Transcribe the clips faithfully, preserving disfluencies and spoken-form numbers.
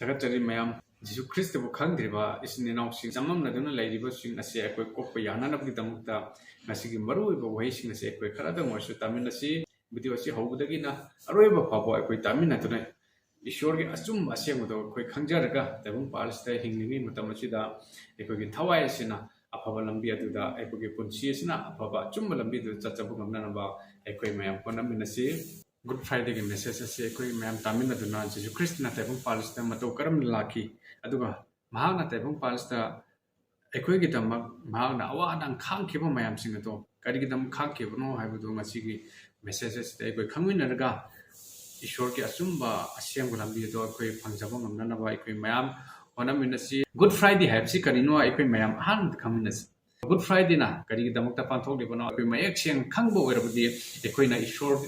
ꯊꯥꯒꯠꯆꯔꯤ ꯃꯌꯥꯝ꯫ ꯖꯤꯁꯨ ꯈ꯭ꯔꯤꯁꯇꯕꯨ ꯈꯪꯗ꯭ꯔꯤꯕ ꯏꯆꯤꯟ ꯏꯅꯥꯎꯁꯤꯡ, ꯆꯃꯝꯅꯗꯨꯅ ꯂꯩꯔꯤꯕꯁꯤꯡ ꯑꯁꯤ ꯑꯩꯈꯣꯏ ꯀꯣꯛꯄ ꯌꯥꯅꯅꯕꯒꯤꯗꯃꯛꯇ ꯉꯁꯤꯒꯤ ꯃꯔꯨꯑꯣꯏꯕ ꯋꯥꯍꯩꯁꯤꯡ ꯑꯁꯤ ꯑꯩꯈꯣꯏ ꯈꯔꯗꯪ ꯑꯣꯏꯔꯁꯨ ꯇꯥꯃꯤꯟꯅꯁꯤ꯫ ꯚꯤꯗꯤꯑꯣ ꯑꯁꯤ ꯍꯧꯕꯗꯒꯤꯅ ꯑꯔꯣꯏꯕ ꯐꯥꯎꯕ ꯑꯩꯈꯣꯏ ꯇꯥꯃꯤꯟꯅꯗꯨꯅ ꯏꯁꯣꯔꯒꯤ ꯑꯆꯨꯝꯕ ꯑꯁꯦꯡꯕꯗꯣ ꯑꯩꯈꯣꯏ ꯈꯪꯖꯔꯒ ꯇꯥꯏꯕꯪ ꯄꯥꯜ ꯑꯁꯤꯗ ꯍꯤꯡꯂꯤꯉꯩ ꯃꯇꯝ ꯑꯁꯤꯗ ꯑꯩꯈꯣꯏꯒꯤ ꯊꯋꯥꯏ ꯑꯁꯤꯅ ꯑꯐꯕ ꯂꯝꯕꯤ ꯑꯗꯨꯗ, ꯑꯩꯈꯣꯏꯒꯤ ꯄꯨꯟꯁꯤ ꯑꯁꯤꯅ ꯑꯐꯕ ꯑꯆꯨꯝꯕ ꯂꯝꯕꯤꯗꯨꯗ ꯆꯠꯆꯕ ꯉꯝꯅꯅꯕ ꯑꯩꯈꯣꯏ ꯃꯌꯥꯝ ꯍꯣꯠꯅꯃꯤꯟꯅꯁꯤ꯫ ꯒꯨꯗ ꯐ꯭ꯔꯥꯏꯗꯦꯒꯤ ꯃꯦꯁꯦꯖ ꯑꯁꯤ ꯑꯩꯈꯣꯏ ꯃꯌꯥꯝ ꯇꯥꯃꯤꯟꯅꯗꯨꯅ ꯖꯤꯁꯨ ꯈ꯭ꯔꯤꯁꯇꯅ ꯇꯥꯏꯕꯪ ꯄꯥꯜ ꯑꯁꯤꯗ ꯃꯇꯧ ꯀꯔꯝꯅ ꯂꯥꯛꯈꯤ, ꯑꯗꯨꯒ ꯃꯍꯥꯛꯅ ꯇꯥꯏꯕꯪ ꯄꯥꯜ ꯑꯁꯤꯗ ꯑꯩꯈꯣꯏꯒꯤꯗꯃꯛ ꯃꯍꯥꯛꯅ ꯑꯋꯥ ꯑꯅꯥ ꯈꯥꯡꯈꯤꯕ ꯃꯌꯥꯝꯁꯤꯡ ꯑꯗꯣ ꯀꯔꯤꯒꯤꯗꯃꯛ ꯈꯥꯡꯈꯤꯕꯅꯣ ꯍꯥꯏꯕꯗꯨ ꯉꯁꯤꯒꯤ ꯃꯦꯁꯦꯖ ꯑꯁꯤꯗ ꯑꯩꯈꯣꯏ ꯈꯪꯃꯤꯟꯅꯔꯒ ꯏꯁꯣꯔꯒꯤ ꯑꯆꯨꯝꯕ ꯑꯁꯦꯡꯕ ꯂꯝꯕꯤ ꯑꯗꯣ ꯑꯩꯈꯣꯏ ꯐꯪꯖꯕ ꯉꯝꯅꯅꯕ ꯑꯩꯈꯣꯏ ꯃꯌꯥꯝ ꯍꯣꯠꯅꯃꯤꯟꯅꯁꯤ꯫ ꯒꯨꯗ ꯐ꯭ꯔꯥꯏꯗꯦ ꯍꯥꯏꯕꯁꯤ ꯀꯔꯤꯅꯣ ꯑꯩꯈꯣꯏ ꯃꯌꯥꯝ ꯑꯍꯥꯟꯕꯗ ꯈꯪꯃꯤꯟꯅꯁꯤ꯫ ꯒꯨꯗ ꯐ꯭ꯔꯥꯏꯗꯦꯅ ꯀꯔꯤꯒꯤꯗꯃꯛꯇ ꯄꯥꯡꯊꯣꯛꯂꯤꯕꯅꯣ? ꯑꯩꯈꯣꯏ ꯃꯌꯦꯛ ꯁꯦꯡꯅ ꯈꯪꯕ ꯑꯣꯏꯔꯕꯗꯤ ꯑꯩꯈꯣꯏꯅ ꯏꯁꯣꯔ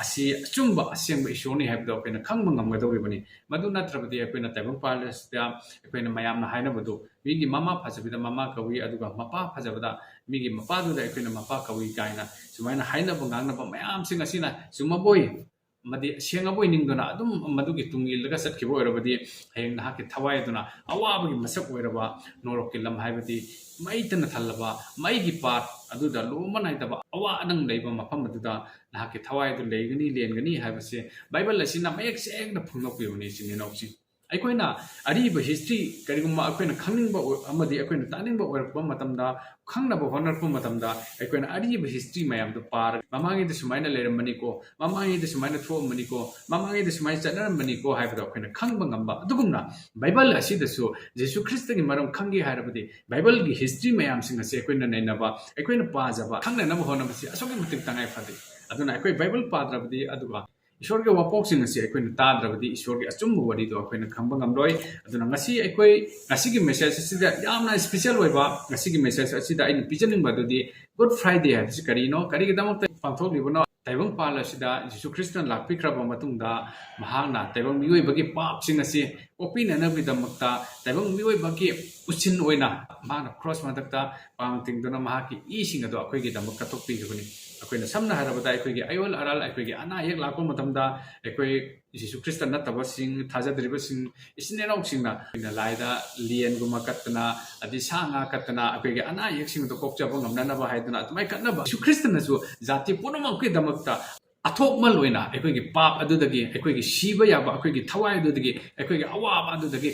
ꯑꯁꯤ ꯑꯆꯨꯝꯕ ꯑꯁꯦꯡꯕ ꯏꯁꯣꯔꯅꯤ ꯍꯥꯏꯕꯗꯣ ꯑꯩꯈꯣꯏꯅ ꯈꯪꯕ ꯉꯝꯒꯗꯧꯔꯤꯕꯅꯤ꯫ ꯃꯗꯨ ꯅꯠꯇ꯭ꯔꯕꯗꯤ ꯑꯩꯈꯣꯏꯅ ꯇꯥꯏꯕꯪ ꯄꯥꯜ ꯑꯁꯤꯗ ꯑꯩꯈꯣꯏꯅ ꯃꯌꯥꯝꯅ ꯍꯥꯏꯅꯕꯗꯨ, ꯃꯤꯒꯤ ꯃꯃꯥ ꯐꯖꯕꯤꯗ ꯃꯃꯥ ꯀꯧꯏ, ꯑꯗꯨꯒ ꯃꯄꯥ ꯐꯖꯕꯗ ꯃꯤꯒꯤ ꯃꯄꯥꯗꯨꯗ ꯑꯩꯈꯣꯏꯅ ꯃꯄꯥ ꯀꯧꯏ ꯀꯥꯏꯅ ꯁꯨꯃꯥꯏꯅ ꯍꯥꯏꯅꯕ ꯉꯥꯡꯅꯕ ꯃꯌꯥꯝꯁꯤꯡ ꯑꯁꯤꯅ ꯆꯨꯝꯃꯕꯣꯏ ꯑꯃꯗꯤ ꯁꯦꯡꯉꯕꯣꯏ ꯅꯤꯡꯗꯨꯅ ꯑꯗꯨꯝ ꯃꯗꯨꯒꯤ ꯇꯨꯡ ꯏꯜꯂꯒ ꯆꯠꯈꯤꯕ ꯑꯣꯏꯔꯕꯗꯤ ꯍꯌꯦꯡ ꯅꯍꯥꯛꯀꯤ ꯊꯋꯥꯏ ꯑꯗꯨꯅ ꯑꯋꯥꯕꯒꯤ ꯃꯁꯛ ꯑꯣꯏꯔꯕ ꯅꯣꯔꯣꯛꯀꯤ ꯂꯝ, ꯍꯥꯏꯕꯗꯤ ꯃꯩꯇꯅ ꯊꯜꯂꯕ ꯃꯩꯒꯤ ꯄꯥꯠ ꯑꯗꯨꯗ ꯂꯣꯝꯕ ꯅꯥꯏꯗꯕ ꯑꯋꯥ ꯑꯅꯪ ꯂꯩꯕ ꯃꯐꯝ ꯑꯗꯨꯗ ꯅꯍꯥꯛꯀꯤ ꯊꯋꯥꯏ ꯑꯗꯨ ꯂꯩꯒꯅꯤ, ꯂꯦꯟꯒꯅꯤ ꯍꯥꯏꯕꯁꯦ ꯕꯥꯏꯕꯜ ꯑꯁꯤꯅ ꯃꯌꯦꯛ ꯁꯦꯡꯅ ꯐꯣꯡꯗꯣꯛꯄꯤꯕꯅꯤ, ꯏꯆꯤꯟ ꯏꯅꯥꯎꯁꯤꯡ꯫ ꯑꯩꯈꯣꯏꯅ ꯑꯔꯤꯕ ꯍꯤꯁꯇ꯭ꯔꯤ ꯀꯔꯤꯒꯨꯝꯕ ꯑꯩꯈꯣꯏꯅ ꯈꯪꯅꯤꯡꯕ ꯑꯣꯏ-, ꯑꯃꯗꯤ ꯑꯩꯈꯣꯏꯅ ꯇꯥꯅꯤꯡꯕ ꯑꯣꯏꯔꯛꯄ ꯃꯇꯝꯗ, ꯈꯪꯅꯕ ꯍꯣꯠꯅꯔꯛꯄ ꯃꯇꯝꯗ, ꯑꯩꯈꯣꯏꯅ ꯑꯔꯤꯕ ꯍꯤꯁꯇ꯭ꯔꯤ ꯃꯌꯥꯝꯗꯣ ꯄꯥꯔꯒ, "ꯃꯃꯥꯡꯉꯩꯗ ꯁꯨꯃꯥꯏꯅ ꯂꯩꯔꯝꯕꯅꯤꯀꯣ, ꯃꯃꯥꯡꯉꯩꯗ ꯁꯨꯃꯥꯏꯅ ꯊꯣꯛꯑꯝꯕꯅꯤꯀꯣ, ꯃꯃꯥꯡꯉꯩꯗ ꯁꯨꯃꯥꯏꯅ ꯆꯠꯅꯔꯝꯕꯅꯤꯀꯣ" ꯍꯥꯏꯕꯗꯣ ꯑꯩꯈꯣꯏꯅ ꯈꯪꯕ ꯉꯝꯕ꯫ ꯑꯗꯨꯒꯨꯝꯅ ꯕꯥꯏꯕꯜ ꯑꯁꯤꯗꯁꯨ ꯖꯤꯁꯨ ꯈ꯭ꯔꯤꯁꯇꯒꯤ ꯃꯔꯝ ꯈꯪꯒꯦ ꯍꯥꯏꯔꯕꯗꯤ ꯕꯥꯏꯕꯜꯒꯤ ꯍꯤꯁꯇ꯭ꯔꯤ ꯃꯌꯥꯝꯁꯤꯡ ꯑꯁꯤ ꯑꯩꯈꯣꯏꯅ ꯅꯩꯅꯕ, ꯑꯩꯈꯣꯏꯅ ꯄꯥꯖꯕ, ꯈꯪꯅꯅꯕ ꯍꯣꯠꯅꯕꯁꯤ ꯑꯁꯨꯛꯀꯤ ꯃꯇꯤꯛ ꯇꯉꯥꯏ ꯐꯗꯦ꯫ ꯑꯗꯨꯅ ꯑꯩꯈꯣꯏ ꯕꯥꯏꯕꯜ ꯄꯥꯗ꯭ꯔꯕꯗꯤ, ꯑꯗꯨꯒ ꯏꯁꯣꯔꯒꯤ ꯋꯥꯐꯣꯛꯁꯤꯡ ꯑꯁꯤ ꯑꯩꯈꯣꯏꯅ ꯇꯥꯗ꯭ꯔꯕꯗꯤ ꯏꯁꯣꯔꯒꯤ ꯑꯆꯨꯝꯕ ꯋꯥꯔꯤꯗꯣ ꯑꯩꯈꯣꯏꯅ ꯈꯪꯕ ꯉꯝꯂꯣꯏ꯫ ꯑꯗꯨꯅ ꯉꯁꯤ ꯑꯩꯈꯣꯏ ꯉꯁꯤꯒꯤ ꯃꯦꯁꯦꯖ ꯑꯁꯤꯗ ꯌꯥꯝꯅ ꯏꯁꯄꯤꯁꯦꯜ ꯑꯣꯏꯕ, ꯉꯁꯤꯒꯤ ꯃꯦꯁꯦꯖ ꯑꯁꯤꯗ ꯑꯩꯅ ꯄꯤꯖꯅꯤꯡꯕ ꯑꯗꯨꯗꯤ, ꯒꯨꯗ ꯐ꯭ꯔꯥꯏꯗꯦ ꯍꯥꯏꯕꯁꯤ ꯀꯔꯤꯅꯣ, ꯀꯔꯤꯒꯤꯗꯃꯛꯇ ꯄꯥꯡꯊꯣꯛꯂꯤꯕꯅꯣ? ꯇꯥꯏꯕꯪ ꯄꯥꯜ ꯑꯁꯤꯗ ꯖꯤꯁꯨ ꯈ꯭ꯔꯤꯁꯇꯅ ꯂꯥꯛꯄꯤꯈ꯭ꯔꯕ ꯃꯇꯨꯡꯗ, ꯃꯍꯥꯛꯅ ꯇꯥꯏꯕꯪ ꯃꯤꯑꯣꯏꯕꯒꯤ ꯄꯥꯞꯁꯤꯡ ꯑꯁꯤ ꯀꯣꯛꯄꯤꯅꯅꯕꯒꯤꯗꯃꯛꯇ ꯇꯥꯏꯕꯪ ꯃꯤꯑꯣꯏꯕꯒꯤ ꯎꯆꯤꯟ ꯑꯣꯏꯅ ꯃꯍꯥꯛꯅ ꯀ꯭ꯔꯣꯁ ꯃꯊꯛꯇ ꯄꯥꯡ ꯇꯤꯡꯗꯨꯅ ꯃꯍꯥꯛꯀꯤ ꯏꯁꯤꯡ ꯑꯗꯣ ꯑꯩꯈꯣꯏꯒꯤꯗꯃꯛ ꯀꯠꯊꯣꯛꯄꯤꯈꯤꯕꯅꯤ꯫ ꯑꯩꯈꯣꯏꯅ ꯁꯝꯅ ꯍꯥꯏꯔꯕꯗ ꯑꯩꯈꯣꯏꯒꯤ ꯑꯌꯣꯜ ꯑꯔꯥꯜ, ꯑꯩꯈꯣꯏꯒꯤ ꯑꯅꯥ ꯑꯌꯦꯛ ꯂꯥꯛꯄ ꯃꯇꯝꯗ ꯑꯩꯈꯣꯏ ꯖꯤꯁꯨ ꯈ꯭ꯔꯤꯁꯇ ꯅꯠꯇꯕꯁꯤꯡ, ꯊꯥꯖꯗ꯭ꯔꯤꯕꯁꯤꯡ, ꯏꯆꯤꯟ ꯏꯅꯥꯎꯁꯤꯡꯅ ꯑꯩꯈꯣꯏꯅ ꯂꯥꯏꯗ ꯂꯦꯟꯒꯨꯝꯕ ꯀꯠꯇꯅ, ꯑꯗꯩ ꯁꯥ ꯉꯥ ꯀꯠꯇꯅ ꯑꯩꯈꯣꯏꯒꯤ ꯑꯅꯥ ꯑꯌꯦꯛꯁꯤꯡꯗꯣ ꯀꯣꯛꯆꯕ ꯉꯝꯅꯅꯕ ꯍꯥꯏꯗꯅ ꯑꯗꯨꯃꯥꯏꯅ ꯀꯠꯅꯕ, ꯖꯤꯁꯨ ꯈ꯭ꯔꯤꯁꯇꯅꯁꯨ ꯖꯥꯇꯤ ꯄꯨꯝꯅꯃꯛꯀꯤꯗꯃꯛꯇ ꯑꯊꯣꯛꯃꯜ ꯑꯣꯏꯅ ꯑꯩꯈꯣꯏꯒꯤ ꯄꯥꯞ ꯑꯗꯨꯗꯒꯤ, ꯑꯩꯈꯣꯏꯒꯤ ꯁꯤꯕ ꯌꯥꯕ, ꯑꯩꯈꯣꯏꯒꯤ ꯊꯋꯥꯏ ꯑꯗꯨꯗꯒꯤ, ꯑꯩꯈꯣꯏꯒꯤ ꯑꯋꯥꯕ ꯑꯗꯨꯗꯒꯤ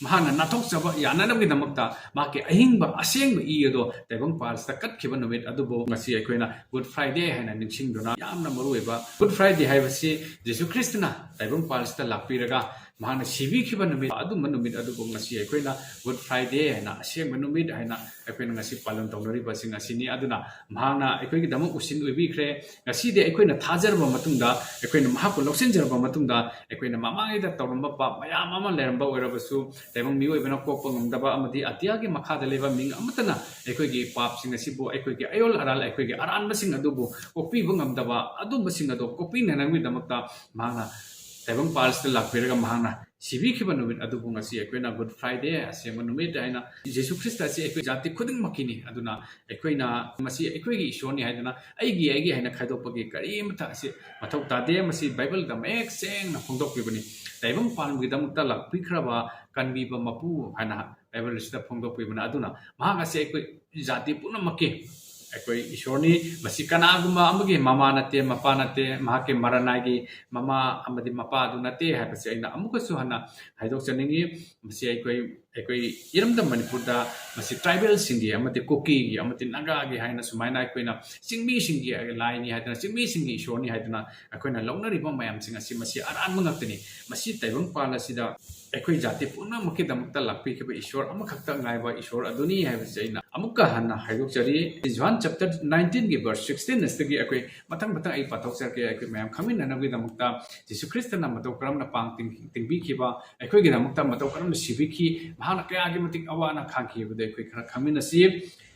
ꯃꯍꯥꯛꯅ ꯅꯥꯟꯊꯣꯛꯆꯕ ꯌꯥꯅꯅꯕꯒꯤꯗꯃꯛꯇ ꯃꯍꯥꯛꯀꯤ ꯑꯍꯤꯡꯕ ꯑꯁꯦꯡꯕ ꯏ ꯑꯗꯣ ꯇꯥꯏꯕꯪ ꯄꯥꯜꯁꯤꯗ ꯀꯠꯈꯤꯕ ꯅꯨꯃꯤꯠ ꯑꯗꯨꯕꯨ ꯉꯁꯤ ꯑꯩꯈꯣꯏꯅ Good Friday ꯍꯥꯏꯅ ꯅꯤꯡꯁꯤꯡꯗꯨꯅ, ꯌꯥꯝꯅ ꯃꯔꯨꯑꯣꯏꯕ Good Friday ꯍꯥꯏꯕꯁꯤ ꯖꯤꯁꯨ ꯈ꯭ꯔꯤꯁꯇꯅ ꯇꯥꯏꯕꯪ ꯄꯥꯜꯁꯤꯗ ꯂꯥꯛꯄꯤꯔꯒ ꯃꯍꯥꯛꯅ ꯁꯤꯕꯤꯈꯤꯕ ꯅꯨꯃꯤꯠ, ꯑꯗꯨꯝꯕ ꯅꯨꯃꯤꯠ ꯑꯗꯨꯕꯨ ꯉꯁꯤ ꯑꯩꯈꯣꯏꯅ Good Friday ꯍꯥꯏꯅ, ꯑꯁꯦꯡꯕ ꯅꯨꯃꯤꯠ ꯍꯥꯏꯅ ꯑꯩꯈꯣꯏꯅ ꯉꯁꯤ ꯄꯥꯂꯟ ꯇꯧꯅꯔꯤꯕꯁꯤꯡ ꯑꯁꯤꯅꯤ꯫ ꯑꯗꯨꯅ ꯃꯍꯥꯛꯅ ꯑꯩꯈꯣꯏꯒꯤꯗꯃꯛ ꯎꯁꯤꯟ ꯑꯣꯏꯕꯤꯈ꯭ꯔꯦ꯫ ꯉꯁꯤꯗꯤ ꯑꯩꯈꯣꯏꯅ ꯊꯥꯖꯔꯕ ꯃꯇꯨꯡꯗ, ꯑꯩꯈꯣꯏꯅ ꯃꯍꯥꯛꯄꯨ ꯂꯧꯁꯤꯟꯖꯔꯕ ꯃꯇꯨꯡꯗ, ꯑꯩꯈꯣꯏꯅ ꯃꯃꯥꯡꯉꯩꯗ ꯇꯧꯔꯝꯕ ꯄꯥꯞ ꯃꯌꯥꯝ ꯑꯃ ꯂꯩꯔꯝꯕ ꯑꯣꯏꯔꯕꯁꯨ, ꯇꯥꯏꯕꯪ ꯃꯤꯑꯣꯏꯕꯅ ꯀꯣꯛꯄ ꯉꯝꯗꯕ ꯑꯃꯗꯤ ꯑꯇꯤꯌꯥꯒꯤ ꯃꯈꯥꯗ ꯂꯩꯕ ꯃꯤꯡ ꯑꯃꯠꯇꯅ ꯑꯩꯈꯣꯏꯒꯤ ꯄꯥꯞꯁꯤꯡ ꯑꯁꯤꯕꯨ, ꯑꯩꯈꯣꯏꯒꯤ ꯑꯌꯣꯜ ꯑꯔꯥꯜ, ꯑꯩꯈꯣꯏꯒꯤ ꯑꯔꯥꯟꯕꯁꯤꯡ ꯑꯗꯨꯕꯨ ꯀꯣꯛꯄꯤꯕ ꯉꯝꯗꯕ, ꯑꯗꯨꯝꯕꯁꯤꯡ ꯑꯗꯣ ꯀꯣꯛꯄꯤꯅꯅꯕꯒꯤꯗꯃꯛꯇ ꯃꯍꯥꯛꯅ ꯇꯥꯏꯕꯪ ꯄꯥꯜꯁꯤꯗ ꯂꯥꯛꯄꯤꯔꯒ ꯃꯍꯥꯛꯅ ꯁꯤꯕꯤꯈꯤꯕ ꯅꯨꯃꯤꯠ ꯑꯗꯨꯕꯨ ꯉꯁꯤ ꯑꯩꯈꯣꯏꯅ Good Friday, ꯑꯁꯦꯡꯕ ꯅꯨꯃꯤꯠ ꯍꯥꯏꯅ, ꯖꯤꯁꯨ ꯈ꯭ꯔꯤꯁꯇ ꯑꯁꯤ ꯑꯩꯈꯣꯏ ꯖꯥꯇꯤ ꯈꯨꯗꯤꯡꯃꯛꯀꯤꯅꯤ꯫ ꯑꯗꯨꯅ ꯑꯩꯈꯣꯏꯅ ꯃꯁꯤ ꯑꯩꯈꯣꯏꯒꯤ ꯏꯁꯣꯔꯅꯤ ꯍꯥꯏꯗꯨꯅ ꯑꯩꯒꯤ, ꯑꯩꯒꯤ ꯍꯥꯏꯅ ꯈꯥꯏꯗꯣꯛꯄꯒꯤ ꯀꯔꯤꯃꯇ ꯑꯁꯤ ꯃꯊꯧ ꯇꯥꯗꯦ꯫ ꯃꯁꯤ ꯕꯥꯏꯕꯜꯗ ꯃꯌꯦꯛ ꯁꯦꯡꯅ ꯐꯣꯡꯗꯣꯛꯄꯤꯕꯅꯤ꯫ ꯇꯥꯏꯕꯪ ꯄꯥꯟꯕꯒꯤꯗꯃꯛꯇ ꯂꯥꯛꯄꯤꯈ꯭ꯔꯕ ꯀꯟꯕꯤꯕ ꯃꯄꯨ ꯍꯥꯏꯅ ꯕꯥꯏꯕꯜ ꯑꯁꯤꯗ ꯐꯣꯡꯗꯣꯛꯄꯤꯕꯅ꯫ ꯑꯗꯨꯅ ꯃꯍꯥꯛ ꯑꯁꯤ ꯑꯩꯈꯣꯏ ꯖꯥꯇꯤ ꯄꯨꯝꯅꯃꯛꯀꯤ ꯑꯩꯈꯣꯏ ꯏꯁꯣꯔꯅꯤ꯫ ꯃꯁꯤ ꯀꯅꯥꯒꯨꯝꯕ ꯑꯃꯒꯤ ꯃꯃꯥ ꯅꯠꯇꯦ, ꯃꯄꯥ ꯅꯠꯇꯦ, ꯃꯍꯥꯛꯀꯤ ꯃꯔꯅꯥꯏꯒꯤ ꯃꯃꯥ ꯑꯃꯗꯤ ꯃꯄꯥ ꯑꯗꯨ ꯅꯠꯇꯦ ꯍꯥꯏꯕꯁꯤ ꯑꯩꯅ ꯑꯃꯨꯛꯀꯁꯨ ꯍꯟꯅ ꯍꯥꯏꯗꯣꯛꯆꯅꯤꯡꯉꯤ꯫ ꯃꯁꯤ ꯑꯩꯈꯣꯏ, ꯑꯩꯈꯣꯏ ꯏꯔꯝꯗꯝ ꯃꯅꯤꯄꯨꯔꯗ ꯃꯁꯤ ꯇ꯭ꯔꯥꯏꯕꯦꯜꯁꯤꯡꯒꯤ ꯑꯃꯗꯤ ꯀꯨꯀꯤꯒꯤ ꯑꯃꯗꯤ ꯅꯥꯒꯥꯒꯤ ꯍꯥꯏꯅ ꯁꯨꯃꯥꯏꯅ ꯑꯩꯈꯣꯏꯅ ꯆꯤꯡꯃꯤꯁꯤꯡꯒꯤ ꯂꯥꯏꯅꯤ ꯍꯥꯏꯗꯅ, ꯆꯤꯡꯃꯤꯁꯤꯡꯒꯤ ꯏꯁꯣꯔꯅꯤ ꯍꯥꯏꯗꯅ ꯑꯩꯈꯣꯏꯅ ꯂꯧꯅꯔꯤꯕ ꯃꯌꯥꯝꯁꯤꯡ ꯑꯁꯤ ꯃꯁꯤ ꯑꯔꯥꯟꯕ ꯉꯥꯛꯇꯅꯤ꯫ ꯃꯁꯤ ꯇꯥꯏꯕꯪ ꯄꯥꯜ ꯑꯁꯤꯗ ꯑꯩꯈꯣꯏ ꯖꯥꯇꯤ ꯄꯨꯝꯅꯃꯛꯀꯤꯗꯃꯛꯇ ꯂꯥꯛꯄꯤꯈꯤꯕ ꯏꯁꯣꯔ ꯑꯃꯈꯛꯇ ꯉꯥꯏꯕ ꯏꯁꯣꯔ ꯑꯗꯨꯅꯤ ꯍꯥꯏꯕꯁꯤ ꯑꯩꯅ ꯑꯃꯨꯛꯀ ꯍꯟꯅ ꯍꯥꯏꯗꯣꯛꯆꯔꯤ꯫ ꯖꯣꯍꯥꯟ chapter nineteenꯒꯤ verse sixteen ꯑꯁꯤꯗꯒꯤ ꯑꯩꯈꯣꯏ ꯃꯊꯪ ꯃꯊꯪ ꯑꯩ ꯄꯥꯊꯣꯛꯆꯔꯛꯀꯦ꯫ ꯑꯩꯈꯣꯏ ꯃꯌꯥꯝ ꯈꯪꯃꯤꯟꯅꯅꯕꯒꯤꯗꯃꯛꯇ ꯖꯤꯁꯨ ꯈ꯭ꯔꯤꯁꯇꯅ ꯃꯇꯧ ꯀꯔꯝꯅ ꯄꯥꯡ ꯇꯤꯡ-, ꯇꯤꯡꯕꯤꯈꯤꯕ, ꯑꯩꯈꯣꯏꯒꯤꯗꯃꯛꯇ ꯃꯇꯧ ꯀꯔꯝꯅ ꯁꯤꯕꯤꯈꯤ, ꯃꯍꯥꯛꯅ ꯀꯌꯥꯒꯤ ꯃꯇꯤꯛ ꯑꯋꯥ ꯑꯅꯥ ꯈꯥꯡꯈꯤꯕꯗꯨ ꯑꯩꯈꯣꯏ ꯈꯔ ꯈꯪꯃꯤꯟꯅꯁꯤ꯫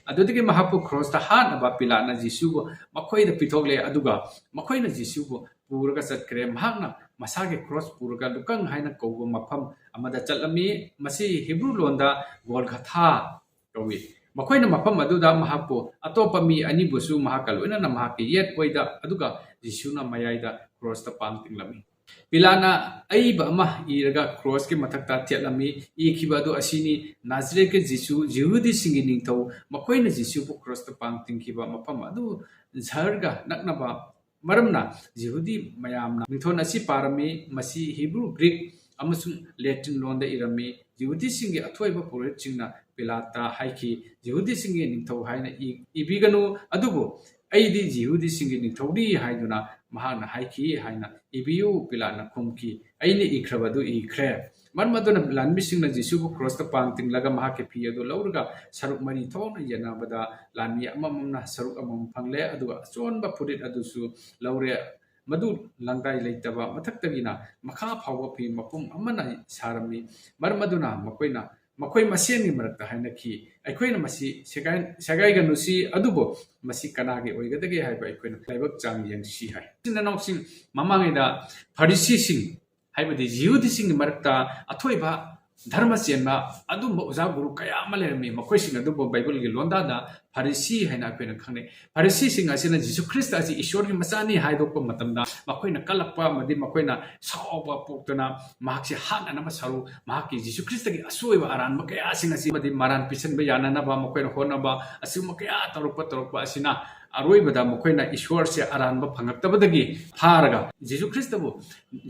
ꯑꯗꯨꯗꯒꯤ ꯃꯍꯥꯛꯄꯨ ꯀ꯭ꯔꯣꯁꯇ ꯍꯥꯠꯅꯕ ꯄꯤꯂꯥꯠꯅ ꯖꯤꯁꯨꯕꯨ ꯃꯈꯣꯏꯗ ꯄꯤꯊꯣꯛꯂꯦ, ꯑꯗꯨꯒ ꯃꯈꯣꯏꯅ ꯖꯤꯁꯨꯕꯨ ꯄꯨꯔꯒ ꯆꯠꯈ꯭ꯔꯦ꯫ ꯃꯍꯥꯛꯅ ꯃꯁꯥꯒꯤ ꯀ꯭ꯔꯣꯁ ꯄꯨꯔꯒ ꯂꯨꯀꯪ ꯍꯥꯏꯅ ꯀꯧꯕ ꯃꯐꯝ ꯑꯃꯗ ꯆꯠꯂꯝꯃꯤ꯫ ꯃꯁꯤ ꯍꯤꯕ꯭ꯔꯨ ꯂꯣꯟꯗ ꯒꯣꯜꯒꯊꯥ ꯀꯧꯏ꯫ ꯃꯈꯣꯏꯅ ꯃꯐꯝ ꯑꯗꯨꯗ ꯃꯍꯥꯛꯄꯨ, ꯑꯇꯣꯞꯄ ꯃꯤ ꯑꯅꯤꯕꯨꯁꯨ ꯃꯍꯥꯛꯀ ꯂꯣꯏꯅꯅ ꯃꯍꯥꯛꯀꯤ ꯌꯦꯠ ꯑꯣꯏꯗ, ꯑꯗꯨꯒ ꯖꯤꯁꯨꯅ ꯃꯌꯥꯏꯗ ꯀ꯭ꯔꯣꯁꯇ ꯄꯥꯡ ꯇꯤꯡꯂꯝꯃꯤ꯫ ꯄꯤꯂꯥꯠꯅ ꯑꯏꯕ ꯑꯃ ꯏꯔꯒ ꯀ꯭ꯔꯣꯁꯀꯤ ꯃꯊꯛꯇ ꯊꯦꯠꯂꯝꯃꯤ꯫ ꯏꯈꯤꯕ ꯑꯗꯨ ꯑꯁꯤꯅꯤ: "ꯅꯥꯖꯔꯦꯠꯀꯤ ꯖꯤꯁꯨ, ꯖꯤꯍꯨꯗꯤꯁꯤꯡꯒꯤ ꯅꯤꯡꯊꯧ꯫" ꯃꯈꯣꯏꯅ ꯖꯤꯁꯨꯕꯨ ꯀ꯭ꯔꯣꯁꯇ ꯄꯥꯡ ꯇꯤꯡꯈꯤꯕ ꯃꯐꯝ ꯑꯗꯨ ꯁꯍꯔꯒ ꯅꯛꯅꯕ ꯃꯔꯝꯅ, ꯖꯤꯍꯨꯗꯤ ꯃꯌꯥꯝꯅ ꯃꯤꯡꯊꯣꯟ ꯑꯁꯤ ꯄꯥꯔꯝꯃꯤ꯫ ꯃꯁꯤ ꯍꯤꯕ꯭ꯔꯨ, ꯒ꯭ꯔꯤꯛ ꯑꯃꯁꯨꯡ ꯂꯦꯇꯤꯟ ꯂꯣꯟꯗ ꯏꯔꯝꯃꯤ꯫ ꯖꯤꯍꯨꯗꯤꯁꯤꯡꯒꯤ ꯑꯊꯣꯏꯕ ꯄꯨꯔꯣꯍꯤꯠꯁꯤꯡꯅ ꯄꯤꯂꯥꯠꯇ ꯍꯥꯏꯈꯤ, "ꯖꯤꯍꯨꯗꯤꯁꯤꯡꯒꯤ ꯅꯤꯡꯊꯧ ꯍꯥꯏꯅ ꯏ-, ꯏꯕꯤꯒꯅꯨ, ꯑꯗꯨꯕꯨ ꯑꯩꯗꯤ ꯖꯤꯍꯨꯗꯤꯁꯤꯡꯒꯤ ꯅꯤꯡꯊꯧꯅꯤ" ꯍꯥꯏꯗꯨꯅ ꯃꯍꯥꯛꯅ ꯍꯥꯏꯈꯤ ꯍꯥꯏꯅ ꯏꯕꯤꯌꯨ꯫ ꯄꯤꯂꯥꯠꯅ ꯈꯨꯝꯈꯤ, "ꯑꯩꯅ ꯏꯈ꯭ꯔꯕꯗꯨ ꯏꯈ꯭ꯔꯦ꯫" ꯃꯔꯝ ꯑꯗꯨꯅ ꯂꯥꯟꯃꯤꯁꯤꯡꯅ ꯖꯤꯁꯨꯕꯨ ꯀ꯭ꯔꯣꯁꯇ ꯄꯥꯡ ꯇꯤꯡꯂꯒ ꯃꯍꯥꯛꯀꯤ ꯐꯤ ꯑꯗꯨ ꯂꯧꯔꯒ ꯁꯔꯨꯛ ꯃꯔꯤ ꯊꯣꯛꯅ ꯌꯦꯟꯅꯕꯗ ꯂꯥꯟꯃꯤ ꯑꯃꯃꯝꯅ ꯁꯔꯨꯛ ꯑꯃꯃꯝ ꯐꯪꯂꯦ, ꯑꯗꯨꯒ ꯑꯆꯣꯟꯕ ꯐꯨꯔꯤꯠ ꯑꯗꯨꯁꯨ ꯂꯧꯔꯦ꯫ ꯃꯗꯨ ꯂꯪꯗꯥꯏ ꯂꯩꯇꯕ ꯃꯊꯛꯇꯒꯤꯅ ꯃꯈꯥ ꯐꯥꯎꯕ ꯐꯤ ꯃꯄꯨꯝ ꯑꯃꯅ ꯁꯥꯔꯝꯃꯤ꯫ ꯃꯔꯝ ꯑꯗꯨꯅ ꯃꯈꯣꯏꯅ ꯃꯈꯣꯏ ꯃꯁꯦꯟꯒꯤ ꯃꯔꯛꯇ ꯍꯥꯏꯅꯈꯤ, "ꯑꯩꯈꯣꯏꯅ ꯃꯁꯤ ꯁꯦꯒꯥꯏ-, ꯁꯦꯒꯥꯏꯒꯅꯨꯁꯤ, ꯑꯗꯨꯕꯨ ꯃꯁꯤ ꯀꯅꯥꯒꯤ ꯑꯣꯏꯒꯗꯒꯦ ꯍꯥꯏꯕ ꯑꯩꯈꯣꯏꯅ ꯂꯥꯏꯕꯛ ꯆꯥꯡ ꯌꯦꯡꯁꯤ" ꯍꯥꯏ꯫ ꯏꯆꯤꯟ ꯏꯅꯥꯎꯁꯤꯡ, ꯃꯃꯥꯡꯉꯩꯗ ꯐꯔꯤꯁꯤꯁꯤꯡ, ꯍꯥꯏꯕꯗꯤ ꯖꯤꯍꯨꯗꯤꯁꯤꯡꯒꯤ ꯃꯔꯛꯇ ꯑꯊꯣꯏꯕ ꯙꯔꯃ ꯆꯦꯟꯕ ꯑꯗꯨꯝꯕ ꯑꯣꯖꯥ ꯒꯨꯔꯨ ꯀꯌꯥ ꯑꯃ ꯂꯩꯔꯝꯃꯤ꯫ ꯃꯈꯣꯏꯁꯤꯡ ꯑꯗꯨꯕꯨ ꯕꯥꯏꯕꯜꯒꯤ ꯂꯣꯟꯗꯥꯗ ꯐꯔꯤꯁꯤ ꯍꯥꯏꯅ ꯑꯩꯈꯣꯏꯅ ꯈꯪꯅꯩ꯫ ꯐꯔꯤꯁꯤꯁꯤꯡ ꯑꯁꯤꯅ ꯖꯤꯁꯨ ꯈ꯭ꯔꯤꯁꯇ ꯑꯁꯤ ꯏꯁꯣꯔꯒꯤ ꯃꯆꯥꯅꯤ ꯍꯥꯏꯗꯣꯛꯄ ꯃꯇꯝꯗ ꯃꯈꯣꯏꯅ ꯀꯜꯂꯛꯄ ꯑꯃꯗꯤ ꯃꯈꯣꯏꯅ ꯁꯥꯎꯕ ꯄꯣꯛꯇꯨꯅ ꯃꯍꯥꯛꯁꯤ ꯍꯥꯠꯅꯅꯕ ꯁꯔꯨ, ꯃꯍꯥꯛꯀꯤ ꯖꯤꯁꯨ ꯈ꯭ꯔꯤꯁꯇꯒꯤ ꯑꯁꯣꯏꯕ ꯑꯔꯥꯟꯕ ꯀꯌꯥꯁꯤꯡ ꯑꯁꯤ ꯑꯃꯗꯤ ꯃꯔꯥꯟ ꯄꯤꯁꯟꯕ ꯌꯥꯅꯅꯕ ꯃꯈꯣꯏꯅ ꯍꯣꯠꯅꯕ, ꯑꯁꯤꯒꯨꯝꯕ ꯀꯌꯥ ꯇꯧꯔꯛꯄ ꯇꯧꯔꯛꯄ ꯑꯁꯤꯅ ꯑꯔꯣꯏꯕꯗ ꯃꯈꯣꯏꯅ ꯏꯁꯣꯔꯁꯦ ꯑꯔꯥꯟꯕ ꯐꯪꯉꯛꯇꯕꯗꯒꯤ ꯐꯥꯔꯒ ꯖꯤꯁꯨ ꯈ꯭ꯔꯤꯁꯇꯕꯨ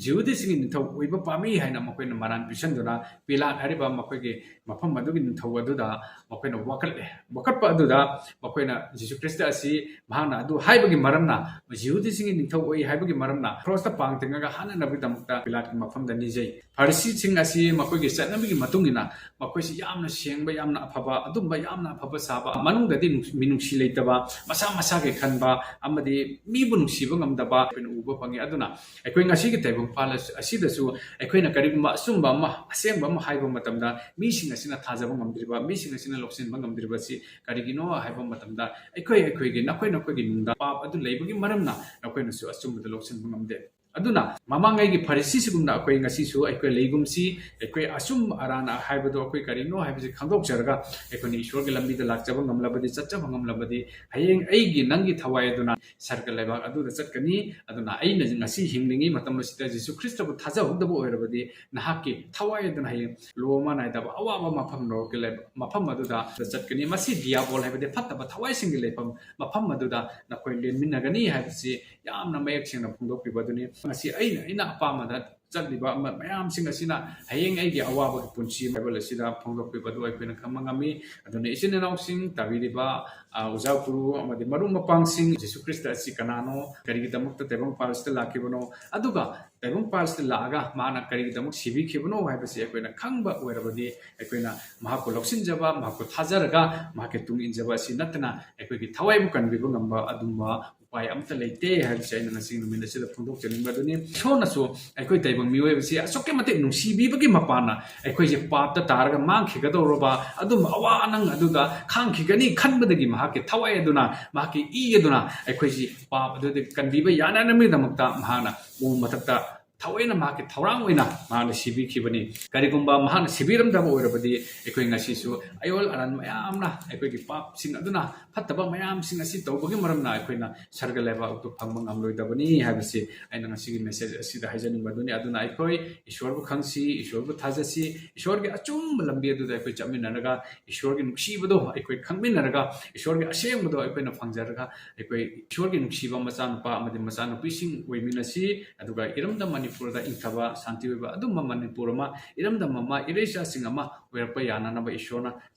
ꯖꯤꯍꯨꯗꯤꯁꯤꯡꯒꯤ ꯅꯤꯡꯊꯧ ꯑꯣꯏꯕ ꯄꯥꯝꯃꯤ ꯍꯥꯏꯅ ꯃꯈꯣꯏꯅ ꯃꯔꯥꯟ ꯄꯤꯁꯟꯗꯨꯅ ꯄꯤꯂꯥꯠ ꯍꯥꯏꯔꯤꯕ ꯃꯈꯣꯏꯒꯤ ꯃꯐꯝ ꯑꯗꯨꯒꯤ ꯅꯤꯡꯊꯧ ꯑꯗꯨꯗ ꯃꯈꯣꯏꯅ ꯋꯥꯀꯠꯂꯦ꯫ ꯋꯥꯀꯠꯄ ꯑꯗꯨꯗ ꯃꯈꯣꯏꯅ ꯖꯤꯁꯨ ꯈ꯭ꯔꯤꯁꯇ ꯑꯁꯤ ꯃꯍꯥꯛꯅ ꯑꯗꯨ ꯍꯥꯏꯕꯒꯤ ꯃꯔꯝꯅ, ꯖꯤꯍꯨꯗꯤꯁꯤꯡꯒꯤ ꯅꯤꯡꯊꯧ ꯑꯣꯏ ꯍꯥꯏꯕꯒꯤ ꯃꯔꯝꯅ ꯀ꯭ꯔꯣꯁꯇ ꯄꯥꯡ ꯇꯤꯡꯉꯒ ꯍꯥꯠꯅꯅꯕꯒꯤꯗꯃꯛꯇ ꯄꯤꯂꯥꯠꯀꯤ ꯃꯐꯝꯗ ꯅꯤꯖꯩ꯫ ꯐꯔꯤꯁꯤꯁꯤꯡ ꯑꯁꯤ ꯃꯈꯣꯏꯒꯤ ꯆꯠꯅꯕꯤꯒꯤ ꯃꯇꯨꯡ ꯏꯟꯅ ꯃꯈꯣꯏꯁꯤ ꯌꯥꯝꯅ ꯁꯦꯡꯕ, ꯌꯥꯝꯅ ꯑꯐꯕ, ꯑꯗꯨꯝꯕ ꯌꯥꯝꯅ ꯑꯐꯕ ꯁꯥꯕ, ꯃꯅꯨꯡꯗꯗꯤ ꯅꯨꯡ-, ꯃꯤꯅꯨꯡꯁꯤ ꯂꯩꯇꯕ, ꯃꯁꯥ ꯃꯁꯥꯒꯤ ꯈꯟꯕ ꯑꯃꯗꯤ ꯃꯤꯕꯨ ꯅꯨꯡꯁꯤꯕ ꯉꯝꯗꯕ ꯑꯩꯈꯣꯏꯅ ꯎꯕ ꯐꯪꯉꯤ꯫ ꯑꯗꯨꯅ ꯑꯩꯈꯣꯏ ꯉꯁꯤꯒꯤ ꯇꯥꯏꯕꯪ ꯄꯥꯜ ꯑꯁꯤꯗꯁꯨ ꯑꯩꯈꯣꯏꯅ ꯀꯔꯤꯒꯨꯝꯕ ꯑꯆꯨꯝꯕ ꯑꯃ, ꯑꯁꯦꯡꯕ ꯑꯃ ꯍꯥꯏꯕ ꯃꯇꯝꯗ ꯃꯤꯁꯤꯡ ꯑꯁꯤꯅ ꯊꯥꯖꯕ ꯉꯝꯗ꯭ꯔꯤꯕ, ꯃꯤꯁꯤꯡ ꯑꯁꯤꯅ ꯂꯧꯁꯤꯟꯕ ꯉꯝꯗ꯭ꯔꯤꯕꯁꯤ ꯀꯔꯤꯒꯤꯅꯣ ꯍꯥꯏꯕ ꯃꯇꯝꯗ ꯑꯩꯈꯣꯏ, ꯑꯩꯈꯣꯏꯒꯤ, ꯅꯈꯣꯏ, ꯅꯈꯣꯏꯒꯤ ꯅꯨꯡꯗ ꯄꯥꯞ ꯑꯗꯨ ꯂꯩꯕꯒꯤ ꯃꯔꯝꯅ ꯅꯈꯣꯏꯅꯁꯨ ꯑꯆꯨꯝꯕꯗ ꯂꯧꯁꯤꯟꯕ ꯉꯝꯗꯦ꯫ ꯑꯗꯨꯅ ꯃꯃꯥꯡꯉꯩꯒꯤ ꯐꯔꯤꯁꯤꯁꯤꯒꯨꯝꯅ ꯑꯩꯈꯣꯏ ꯉꯁꯤꯁꯨ ꯑꯩꯈꯣꯏ ꯂꯩꯒꯨꯝꯁꯤ꯫ ꯑꯩꯈꯣꯏ ꯑꯆꯨꯝ ꯑꯔꯥꯟ ꯍꯥꯏꯕꯗꯨ ꯑꯩꯈꯣꯏ ꯀꯔꯤꯅꯣ ꯍꯥꯏꯕꯁꯤ ꯈꯪꯗꯣꯛꯆꯔꯒ ꯑꯩꯈꯣꯏꯅ ꯏꯁꯣꯔꯒꯤ ꯂꯝꯕꯤꯗ ꯂꯥꯛꯆꯕ ꯉꯝꯂꯕꯗꯤ, ꯆꯠꯆꯕ ꯉꯝꯂꯕꯗꯤ, ꯍꯌꯦꯡ ꯑꯩꯒꯤ, ꯅꯪꯒꯤ ꯊꯋꯥꯏ ꯑꯗꯨꯅ ꯁꯔꯒ ꯂꯩꯕꯥꯛ ꯑꯗꯨꯗ ꯆꯠꯀꯅꯤ꯫ ꯑꯗꯨꯅ ꯑꯩꯅ ꯉꯁꯤ ꯍꯤꯡꯂꯤꯉꯩ ꯃꯇꯝ ꯑꯁꯤꯗ ꯖꯤꯁꯨ ꯈ꯭ꯔꯤꯁꯇꯕꯨ ꯊꯥꯖꯍꯧꯗꯕ ꯑꯣꯏꯔꯕꯗꯤ ꯅꯍꯥꯛꯀꯤ ꯊꯋꯥꯏ ꯑꯗꯨꯅ ꯍꯌꯦꯡ ꯂꯣꯝꯃ ꯅꯥꯏꯗꯕ ꯑꯋꯥꯕ ꯃꯐꯝ, ꯅꯣꯔꯣꯛꯀꯤ ꯂꯩꯕ ꯃꯐꯝ ꯑꯗꯨꯗ ꯆꯠꯀꯅꯤ꯫ ꯃꯁꯤ ꯗꯤꯌꯥꯕꯣꯜ ꯍꯥꯏꯕꯗꯤ ꯐꯠꯇꯕ ꯊꯋꯥꯏꯁꯤꯡꯒꯤ ꯂꯩꯐꯝ, ꯃꯐꯝ ꯑꯗꯨꯗ ꯅꯈꯣꯏ ꯂꯦꯟꯃꯤꯟꯅꯒꯅꯤ ꯍꯥꯏꯕꯁꯤ ꯌꯥꯝꯅ ꯃꯌꯦꯛ ꯁꯦꯡꯅ ꯐꯣꯡꯗꯣꯛꯄꯤꯕ ꯑꯗꯨꯅꯤ꯫ ꯃꯁꯤ ꯑꯩꯅ, ꯑꯩꯅ ꯑꯄꯥꯝꯕꯗ ꯆꯠꯂꯤꯕ ꯑꯃ ꯃꯌꯥꯝꯁꯤꯡ ꯑꯁꯤꯅ ꯍꯌꯦꯡ ꯑꯩꯒꯤ ꯑꯋꯥꯕꯒꯤ ꯄꯨꯟꯁꯤ ꯕꯥꯏꯕꯜ ꯑꯁꯤꯗ ꯐꯣꯡꯗꯣꯛꯄꯤꯕ ꯑꯗꯨ ꯑꯩꯈꯣꯏꯅ ꯈꯪꯕ ꯉꯝꯃꯤ꯫ ꯑꯗꯨꯅ ꯏꯆꯤꯟ ꯏꯅꯥꯎꯁꯤꯡ, ꯇꯥꯕꯤꯔꯤꯕ, ꯑ, ꯑꯣꯖꯥ ꯒꯨꯔꯨ ꯑꯃꯗꯤ ꯃꯔꯨꯞ ꯃꯄꯥꯡꯁꯤꯡ, ꯖꯤꯁꯨ ꯈ꯭ꯔꯤꯁꯇ ꯑꯁꯤ ꯀꯅꯥꯅꯣ, ꯀꯔꯤꯒꯤꯗꯃꯛꯇ ꯇꯥꯏꯕꯪ ꯄꯥꯜ ꯑꯁꯤꯗ ꯂꯥꯛꯈꯤꯕꯅꯣ, ꯑꯗꯨꯒ ꯇꯥꯏꯕꯪ ꯄꯥꯜ ꯑꯁꯤꯗ ꯂꯥꯛꯑꯒ ꯃꯥꯅ ꯀꯔꯤꯒꯤꯗꯃꯛ ꯁꯤꯕꯤꯈꯤꯕꯅꯣ ꯍꯥꯏꯕꯁꯤ ꯑꯩꯈꯣꯏꯅ ꯈꯪꯕ ꯑꯣꯏꯔꯕꯗꯤ ꯑꯩꯈꯣꯏꯅ ꯃꯍꯥꯛꯄꯨ ꯂꯧꯁꯤꯟꯖꯕ, ꯃꯍꯥꯛꯄꯨ ꯊꯥꯖꯔꯒ ꯃꯍꯥꯛꯀꯤ ꯇꯨꯡ ꯏꯟꯖꯕ ꯑꯁꯤ ꯅꯠꯇꯅ ꯑꯩꯈꯣꯏꯒꯤ ꯊꯋꯥꯏꯕꯨ ꯀꯟꯕꯤꯕ ꯉꯝꯕ ꯑꯗꯨꯝꯕ ꯎꯄꯥꯏ ꯑꯃꯠꯇ ꯂꯩꯇꯦ ꯍꯥꯏꯕꯁꯤ ꯑꯩꯅ ꯉꯁꯤ ꯅꯨꯃꯤꯠ ꯑꯁꯤꯗ ꯐꯣꯡꯗꯣꯛꯆꯅꯤꯡꯕ ꯑꯗꯨꯅꯤ꯫ ꯏꯁꯣꯔꯅꯁꯨ ꯑꯩꯈꯣꯏ ꯇꯥꯏꯕꯪ ꯃꯤꯑꯣꯏꯕꯁꯤ ꯑꯁꯨꯛꯀꯤ ꯃꯇꯤꯛ ꯅꯨꯡꯁꯤꯕꯤꯕꯒꯤ ꯃꯄꯥꯟꯅ ꯑꯩꯈꯣꯏꯁꯦ ꯄꯥꯞꯇ ꯇꯥꯔꯒ ꯃꯥꯡꯈꯤꯒꯗꯧꯔꯕ ꯑꯗꯨꯝꯕ ꯑꯋꯥ ꯑꯅꯪ ꯑꯗꯨꯗ ꯈꯥꯡꯈꯤꯒꯅꯤ ꯈꯟꯕꯗꯒꯤ ꯃꯍꯥꯛꯀꯤ ꯊꯋꯥꯏ ꯑꯗꯨꯅ, ꯃꯍꯥꯛꯀꯤ ꯏ ꯑꯗꯨꯅ ꯑꯩꯈꯣꯏꯁꯤ ꯄꯥꯞ ꯑꯗꯨꯗꯒꯤ ꯀꯟꯕꯤꯕ ꯌꯥꯅꯅꯕꯒꯤꯗꯃꯛꯇ ꯃꯍꯥꯛꯅ ꯎ ꯃꯊꯛꯇ ꯊꯑꯣꯏꯅ ꯃꯍꯥꯛꯀꯤ ꯊꯧꯔꯥꯡ ꯑꯣꯏꯅ ꯃꯍꯥꯛꯅ ꯁꯤꯕꯤꯈꯤꯕꯅꯤ꯫ ꯀꯔꯤꯒꯨꯝꯕ ꯃꯍꯥꯛꯅ ꯁꯤꯕꯤꯔꯝꯗꯕ ꯑꯣꯏꯔꯕꯗꯤ ꯑꯩꯈꯣꯏ ꯉꯁꯤꯁꯨ ꯑꯌꯣꯜ ꯑꯔꯥꯟ ꯃꯌꯥꯝꯅ, ꯑꯩꯈꯣꯏꯒꯤ ꯄꯥꯞꯁꯤꯡ ꯑꯗꯨꯅ, ꯐꯠꯇꯕ ꯃꯌꯥꯝꯁꯤꯡ ꯑꯁꯤ ꯇꯧꯕꯒꯤ ꯃꯔꯝꯅ ꯑꯩꯈꯣꯏꯅ ꯁꯔꯒ ꯂꯩꯕꯥꯛ ꯑꯗꯨ ꯐꯪꯕ ꯉꯝꯂꯣꯏꯗꯕꯅꯤ ꯍꯥꯏꯕꯁꯤ ꯑꯩꯅ ꯉꯁꯤꯒꯤ ꯃꯦꯁꯦꯖ ꯑꯁꯤꯗ ꯍꯥꯏꯖꯅꯤꯡꯕꯗꯨꯅꯤ꯫ ꯑꯗꯨꯅ ꯑꯩꯈꯣꯏ ꯏꯁꯣꯔꯕꯨ ꯈꯪꯁꯤ, ꯏꯁꯣꯔꯕꯨ ꯊꯥꯖꯁꯤ, ꯏꯁꯣꯔꯒꯤ ꯑꯆꯨꯝꯕ ꯂꯝꯕꯤ ꯑꯗꯨꯗ ꯑꯩꯈꯣꯏ ꯆꯠꯃꯤꯟꯅꯔꯒ ꯏꯁꯣꯔꯒꯤ ꯅꯨꯡꯁꯤꯕꯗꯣ ꯑꯩꯈꯣꯏ ꯈꯪꯃꯤꯟꯅꯔꯒ ꯏꯁꯣꯔꯒꯤ ꯑꯁꯦꯡꯕꯗꯣ ꯑꯩꯈꯣꯏꯅ ꯐꯪꯖꯔꯒ ꯑꯩꯈꯣꯏ ꯏꯁꯣꯔꯒꯤ ꯅꯨꯡꯁꯤꯕ ꯃꯆꯥꯅꯨꯄꯥ ꯑꯃꯗꯤ ꯃꯆꯥꯅꯨꯄꯤꯁꯤꯡ ꯑꯣꯏꯃꯤꯟꯅꯁꯤ꯫ ꯑꯗꯨꯒ ꯏꯔꯝꯗꯝ ꯃꯅꯤꯄꯨꯔꯗ ꯏꯪꯊꯕ, ꯁꯥꯟꯇꯤ ꯑꯣꯏꯕ ꯑꯗꯨꯝꯕ ꯃꯅꯤꯄꯨꯔ ꯑꯃ, ꯏꯔꯝꯗꯝ ꯑꯃ, ꯏꯔꯩꯆꯥꯁꯤꯡ ꯑꯃ ꯑꯣꯏꯔꯛꯄ ꯌꯥꯅꯅꯕ ꯏꯁꯣꯔꯅ